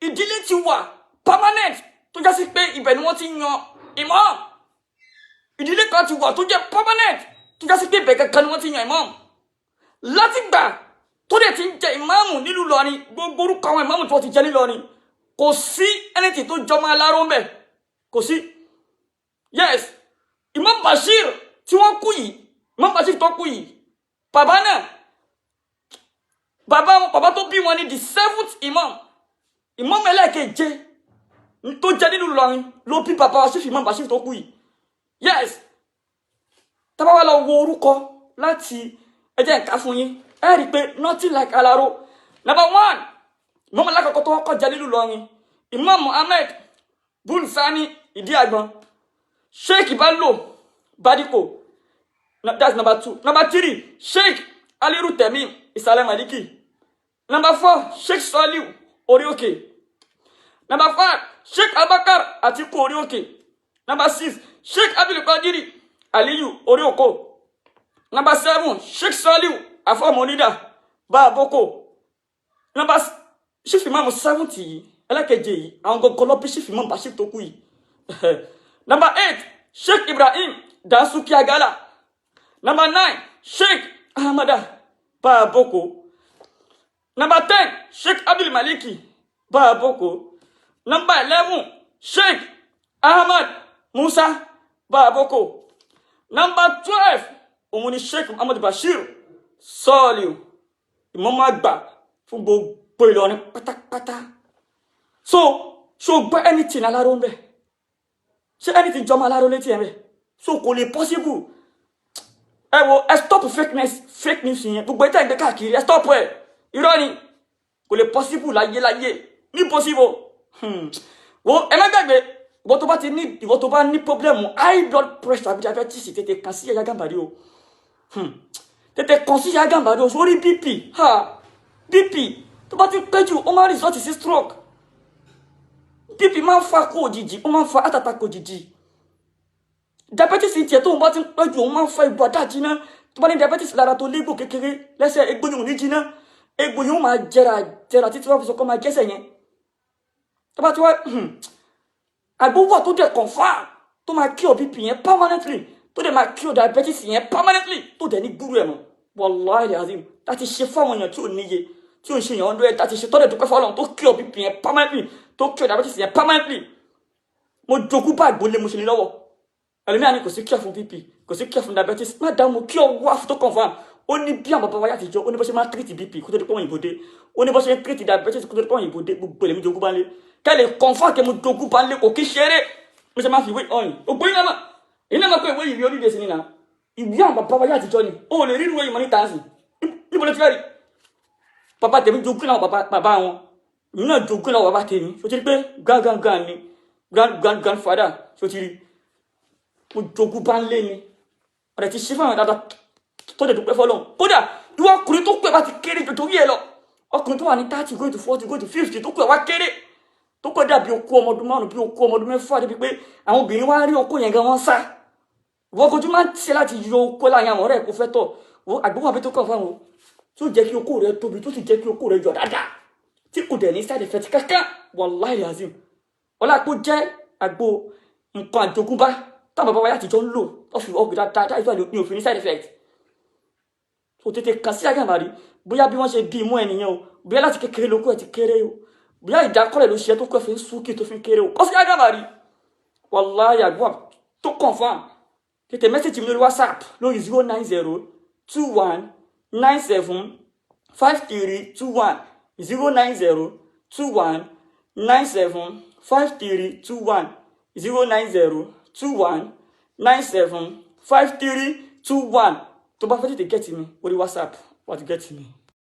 Ìdílé ti wà permanent tó já sí pé ibẹ̀ ni wọ́n ti yan imam. Ìdílé kan ti wà tó jẹ́ permanent tó já sí pé ibẹ̀ kankan ni wọ́n ti yan imam. Látìgbà tó dẹ̀ ti ń jẹ ìmáàmù nílùú Ìlọrin, gbogbo orúkọ àwọn ìmáàmù tó ti jẹ nílọrin, kò sí anything tó jọmọ́ Aláró ń bẹ̀, kò sí. Yes, Imam Bashir tí wọ́n kú yìí, Imam Bashir tó kú yìí, bàbá náà, bàbá wọn, bàbá tó bí wọn ní the seventh imam. Imam ẹlẹ́ẹ̀keje tó jẹ́ nínú Ìlọrin ló bí bàbá wa, Chief Imam Bashir tó kú yìí. Yes, tá bá wá lọ wo orúkọ láti ẹ jẹ́ nǹkan fún yín, ẹ rí i pé nothing like Alaro. Number one, imam alákọ̀ọ́kọ́ tó kọ́kọ́ jẹ́ nínú Ìlọrin, Imam Muhammed Bun Sani Ìdí Àgbọn, Sheikh Bello Badiko. That's number two. Number three, Sheikh Aliru Temim Ìsàlẹ̀ Maliki. Number four, Sheikh Soliu Orí Òkè. Number five, Sheikh Abakar Atiku Orí Òkè. Number six, Sheikh Abdulkadiri Aliyu Orí Òkò. Number seven, Sheikh Soliu Afọmọlídà Báàbókò. Number Chief Imam 70 yìí, ẹlẹ́kẹ̀jẹ yìí, àwọn gọgọ lọ bí Chief Imam Bashir tó kú yìí. Number eight, Sheikh Ibrahim Dasuki Agala. Number nine, Sheikh Ahmada Báàbókò. Number 10, Sheikh Abdul Maliki Báàbókò. Number 11, Sheikh Ahmad Musa Báàbókò. Number 12, òun ni Sheikh Muhammad Bashir Sọ́ọ̀lì, ìmáàmù àgbà fún gbogbo Ìlọrin pátápátá. So ṣó gbọ́ anything Aláró ń bẹ̀? Ṣé anything jọmọ Aláró létí ẹ̀ ń bẹ̀? So kò lè possible. Ẹ wo, ẹ stop fakeness, fake news yẹn, gbogbo ẹ tẹ́ ń gbé káàkiri, ẹ stop ẹ. Irọ́ ni, kò lè possible láyé láyé ní possible. Wo, ẹ má gbàgbé, ìwọ tó bá ti ní, ìwọ tó bá ní problem high blood pressure àbí diabetes, tètè kàn sí Yahya Gambari o. Tètè kàn sí Yahya Gambari o. Sórí BP, ha, BP tó bá ti pẹ́ jù, ó máa result sí stroke. BP máa ń fa kó òjijì, ó máa ń fa heart attack òjijì. Diabetes tiẹ̀, tó ń bá ti pẹ́ jù, ó máa ń fa egbò àdájiná. Tó bá ní diabetes lára, tó légbò kékeré lẹ́sẹ̀, egbò yìí ò ní jiná, egbò yìí ó máa jẹrà jẹrà títí wọ́n fi sọ kó máa jẹ́sẹ̀ yẹn. Tó bá ti wá, àgbo wà tó dẹ̀ confirm, tó máa cure BP yẹn permanently, tó dẹ̀ máa cure diabetes yẹn permanently, tó dẹ̀ ní gbúrú ẹ̀ mọ́. Wallahi azim, láti ṣe fáwọn èèyàn tí ò níye, tí ò ń ṣe èèyàn 100, láti ṣe tọ́lẹ̀ dúpẹ́ fọlọ́run, tó cure BP yẹn permanently, tó cure diabetes yẹn permanently. Mo jogún bá àgbo lé, mo ṣe ní lọ́wọ́. Ẹlòmíà ní kò sí cure fún BP, kò sí cure fún diabetes. Má dáhùn, mo cure wá tó confirm. Ó ní bí àwọn bàbá wa yàtijọ́, ó ní bó ṣe máa treat BP kó tó di pé òyìnbó dé, ó ní bó ṣe ń treat diabetes kó tó di pé òyìnbó dé. Gbogbo èmi jogún bá ń lé, kẹ́lẹ̀ confirm kẹ́ mo jogún bá ń lé, kò kí ṣeré. Mo ṣe máa fi ìwé ọyìn ògbó yín náà mà èyí náà máa pé ìwé ìwé orílẹ̀ sí ni náà, ìwé àwọn bàbá wa yàtijọ́ ni. Ó lè rí ìwé ìmọ̀ ní tàǹsì. Níbo ló ti fẹ́ rí? Bàbá tèmi jogún náà, bàbá bàbá wọn, èmi náà jogún náà bàbá tèmi. So ti rí pé grand grand grand ni, grand grand grandfather. So ti rí, mo jogún bá ń lé ni. Ọ̀rẹ́ ti ṣe fún àwọn dáadáa tó dẹ̀ dúpẹ́ fọlọ́run. Kódà ìwọ ọkùnrin tó pẹ́ bá ti kéré jù torí ẹ lọ, ọkùnrin tó wà ní 30 going to 40 going to 50, tó pẹ́ wá kéré, tó pẹ́ dàbí okó ọmọ ọdún 5, bí okó ọmọ ọdún 6, débi pé àwọn obìnrin wá rí okó yẹn gan, wọ́n sá. Ìwọ kojú máa ń tiẹ̀ láti yọ okó láàrin àwọn ọ̀rẹ́ ẹ̀ kó fẹ́ tọ̀ àgbẹ̀wò àbí tó kàn fáwọn tó jẹ́ kí okó rẹ tóbi, tó sì jẹ́ kí okó rẹ yọ dáadáa, tí kò dẹ̀ ní side effect kankan. Wàláhì azim, ọlápò jẹ́ àgbo nǹkan àjogúnbá táwọn bàbá wa yàtijọ́ ń lò, tó fi ọ̀gbìn dáadáa ìfẹ́ ní òfin ní side effect. So tètè kàn sí Gàmbàrí. Bóyá bí wọ́n ṣe bí imú ẹnìyẹn o, bóyá láti kékeré lóko ẹ̀ ti kéré o, bóyá ìdákọ́lẹ̀ ló ṣe tó kọ́ fi ń súnkì tó fi ń kéré o, kọ́ sí Gàmbàrí. Wàláhì, àgbo tó confirm. Tètè message mi lórí WhatsApp lórí 09021975321, 09021975321, 09021975321. Tó bá fẹ́ tètè get mi orí WhatsApp, wà á ti get mi.